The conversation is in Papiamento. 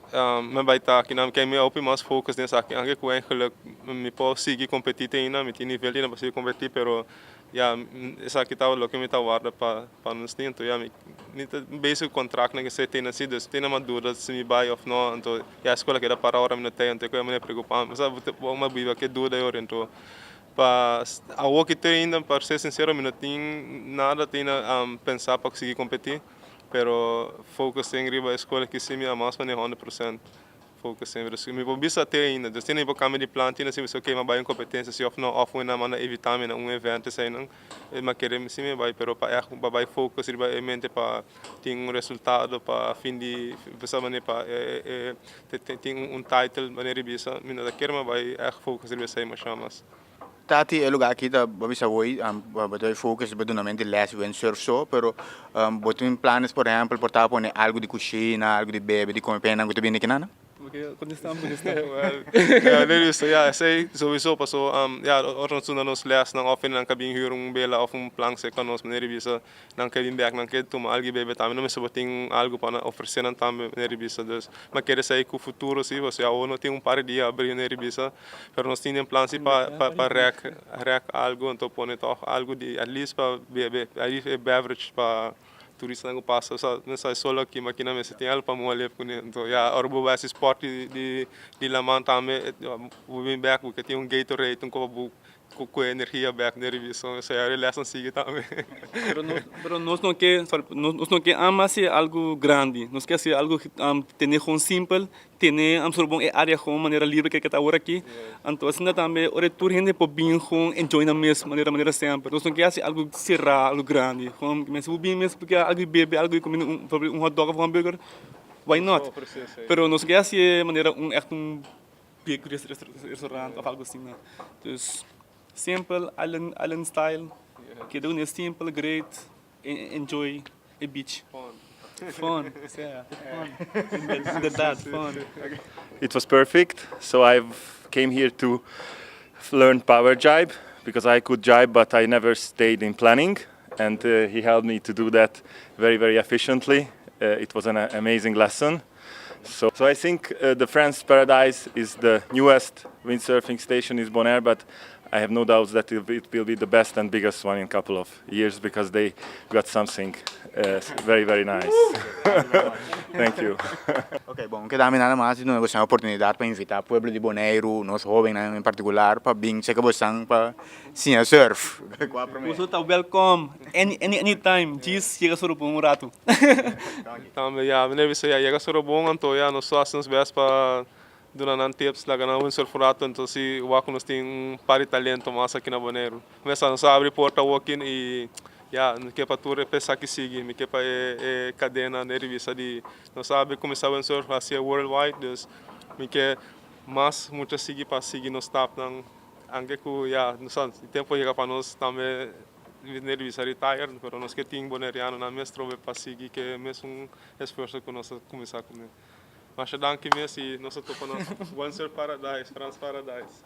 Mi bai ta aki nan, mi hopi mas focus den esaki, aunke ku eigenlijk mi por sigui kompetí te ainda, mi tin nivel ainda pa sigui kompetí, pero ya, esaki ta loke mi ta warda pa nos tin. Anto ya, mi ta bezig ku kontraktnan ku esei tin asi, dus tin mas duda si mi bai òf no. Anto ya, eskuela keda para ora mi no tei, anto e manera preokupá mi, bo a biba ku e duda ei ora. Anto pa awor ki te ainda, pa ser sinsero, mi no tin nada te ainda pensa pa sigui kompetí. Pero focusing riba e school aki si mi a mas mane 100% focusing riba school. Mi por bisa te ainda, dus tin por cambia di plan, tin asina bisa ok mi a bay un competencia si of no, of mi a manda invita mi na un evento eseinan, mi a kere si mi a bay, pero pa echt pa bay focus riba e mente pa tin un resultado pa fin di bisa mane pa tin un title manera di bisa, mi no ta kere mi a bay echt focus riba esei masha mas. Tati, e lugá aki ta bo bisa hoy, bo ta focus riba dunamento di les windsurf so, pero bo tin planes por ehempel por ta pone algo di cushina, algo di bebe, di come pa hendenan cu ta bini akinan? Ya, esey sowieso paso ya ora nos duna nos lesnan of nan ka bin huur un bela of un plank cerca nos manera di bisa nan ke bin bek, nan ke tuma algo di bebe tambe, no mester bo tin algo pa nan ofrece nan tambe, manera di bisa. Dus mi a kere esey cu futuro si, pasobra awor no tin un par di dia abri, manera di bisa. Pero nos tin den plan si pa rek algo, anto pone toch algo di at least pa bebe, at least e beverage pa turistanan ku pasa. Osea, no sa e solo aki makina mester tin algo pa muha lep kuné. Anto ya, ora bo bai hasi sport di laman tambe, bo bin bek bo ke tin un Gatorade, un kopa bo ku e energia bek den revista. Osea, e lesnan sigui tambe. Pero nos no ke, sorry, nos no ke ama hasi algo grandi. Nos ke hasi algo tene gewoon simpel. Tene Amsterdam e area gewoon manera libre ke ta awor aki. Anto asina tambe ora tur hende por bin gewoon enjoy nan mes manera manera semper. Nos no ke hasi algo sera, algo grandi. Gewoon mester bo bin mes porque algo di bebe, algo di come, un hotdog of un hamburger, why not? Pero nos no ke hasi e manera un echt un big restaurant of algo asina. Dus simpel, island island style, keda un simpel, great. Enjoy e beach. Fun. Sea, fun. Inderdaad, fun. It was perfect. So I came here to learn power jibe because I could jibe, but I never stayed in planning. And he helped me to do that very, very efficiently. It was an amazing lesson. So I think the Frans Paradise is the newest windsurfing station in Bonaire, but I have no doubts that it will be the best and biggest one in a couple of years because they got something very, very nice. Thank you. Ok, bon, keda mi nada mas di duna boso oportunidat pa invitá pueblo di Boneiru, nos hóbennan en partikular, pa bin serka bosan pa siña surf. Kua promé? Boso ta welcome any any anytime, djis yega Sorobon un ratu. Tambe ya, mi ta bisa ya yega Sorobon anto ya nos ta hasi nos best pa duna nan tips, laga nan windsurf un ratu, anto si wak ku nos tin un par di talento mas aki na Boneiru. Mester nos a abri porta awoki i ya, mi ke pa tur e pesa ki sigui, mi ke pa e kadena den revista di nos a abri kuminsá windsurf hasi worldwide, dus mi ke mas mucha sigui pa sigui nos stapnan, anke ku ya, nos sa tempu a yega pa nos tambe den revista retire, pero nos ke tin bonerianonan mes trobe pa sigui ke mesun esfuerso ku nos a kuminsá kuné. Masha danki mes y nos a topa na Windsurf Paradise, Frans Paradise.